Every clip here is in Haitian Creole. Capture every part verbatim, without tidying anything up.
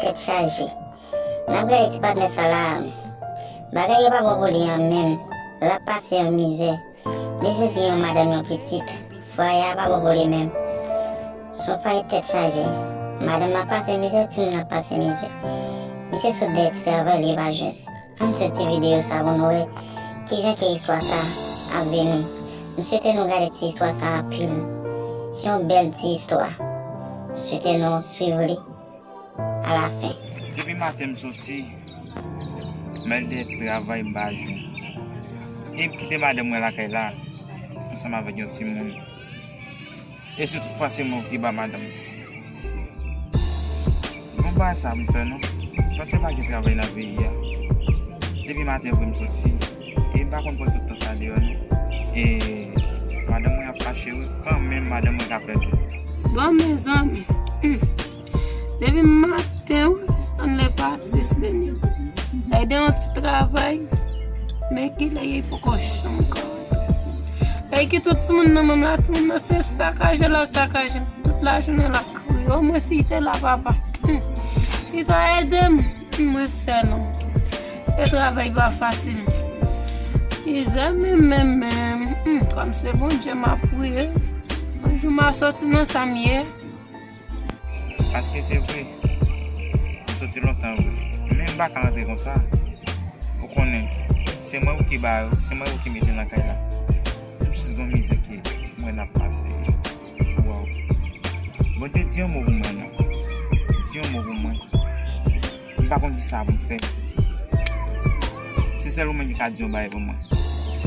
tèt chaje. N ap gade ti patnè sa la, bagay yo pa bon pou li an menm. L ap pase yon mizè. Li jis gen yon madanm, yon pitit. Fwaye a pa bon pou li menm. Se yon fwaye tèt chaje. Madanm ap pase mizè, timoun ap pase mizè. Misye sot dèyè ti travay li pa jwenn. Ann sot ti videyo sa pou nou wè kijan ke istwa sa ap vini. M swete nou gade ti istwa sa anpil. Se yon bèl ti istwa. M swete nou swiv li alafen. Depi maten m soti, m al dèyè ti travay m pa jwenn. E m kite madanm mwen lakay la, ansanm avèk yon timoun. E si tout fwa se mwen ki ba madanm. Bon bagay sa m fè non. Paske pa gen travay nan peyi a. Depi maten vre m soti. E m pa konn pran tout tan sa deyò non. E madanm mwen ap fache wi. Kanmenm madanm mwen ka fè tou. Bon mezanmi. Hmm. Depi maten wi, Stanley pati Senyè. Lè gen yon ti travay. Men kilè ye poko janm ka. E ki tout timoun nan menm la, timoun nan se sakaje l ap sakaje m. Tout lajounen l ap kriye. Omwen si l te la papa. Hmm. Li ta ede m. Hmm, mwen sèl non. E travay pa fasil. Mizè menm, menm, menm. Hmm, kòm se Bondye m ap priye. Yon jou m a soti nan sa m ye. Paske se vre, m soti lontan vre. Men m pa ka antre konsa. Ou konnen, se mwen ou ki ba yo, se mwen ou ki mete nan kay la. M jis gon mizè ke mwen ap pase. Waw. Bondye di yon mo pou mwen non. Di yon mo pou mwen. M pa konn kisa pou m fè. Se sèl ou menm ki ka di yon bagay pou mwen.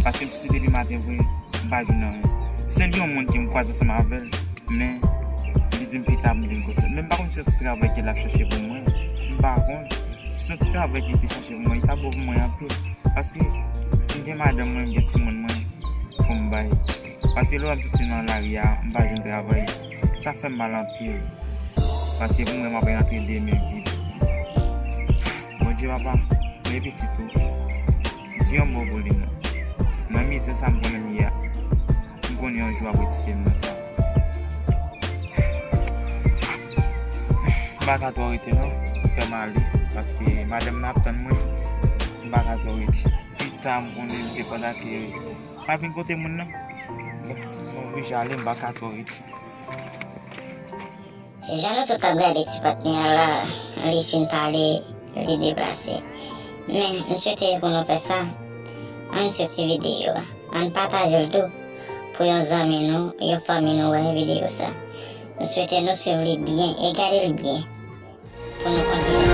Paske m soti depi maten vre, m pa jwenn anyen. Sèl yon moun ke m kwaze ansanm avè l, men li di m pita pou m vin kote l. Men m pa konn si se yon ti travay ke l ap chache pou mwen. M pa konn. Si se yon ti travay ke li te chache pou mwen, li ta bon pou mwen anpil. Paske m gen madanm mwen, m gen timoun mwen pou m bay. Paske lè w wè m soti nan lari a, m pa jwenn travay, sa fè m mal anpil. Paske pou mwen, m ap rantre de men vid. Bondye papa, men pitit ou, di yon mo pou li non. Nan mizè sa m konnen m ye a, m konnen yon jou w ap retire m nan sa. M pa ka twò rete non, fè m ale, paske madanm nan ap tann mwen, m pa ka twò rete. Pita m konnen m te pandan ke pa vin kote moun nan. M oblije ale, m pa ka twò rete. Jan nou sot ap gade ti patnè a la, li fin pale, li deplase. Men, m swete pou nou fè sa, ann swiv ti videyo a, ann pataje l tou, pou yon zanmi nou, yon fanmi nou wè videyo sa. M swete nou swiv li byen e gade l byen, pou nou konn kijan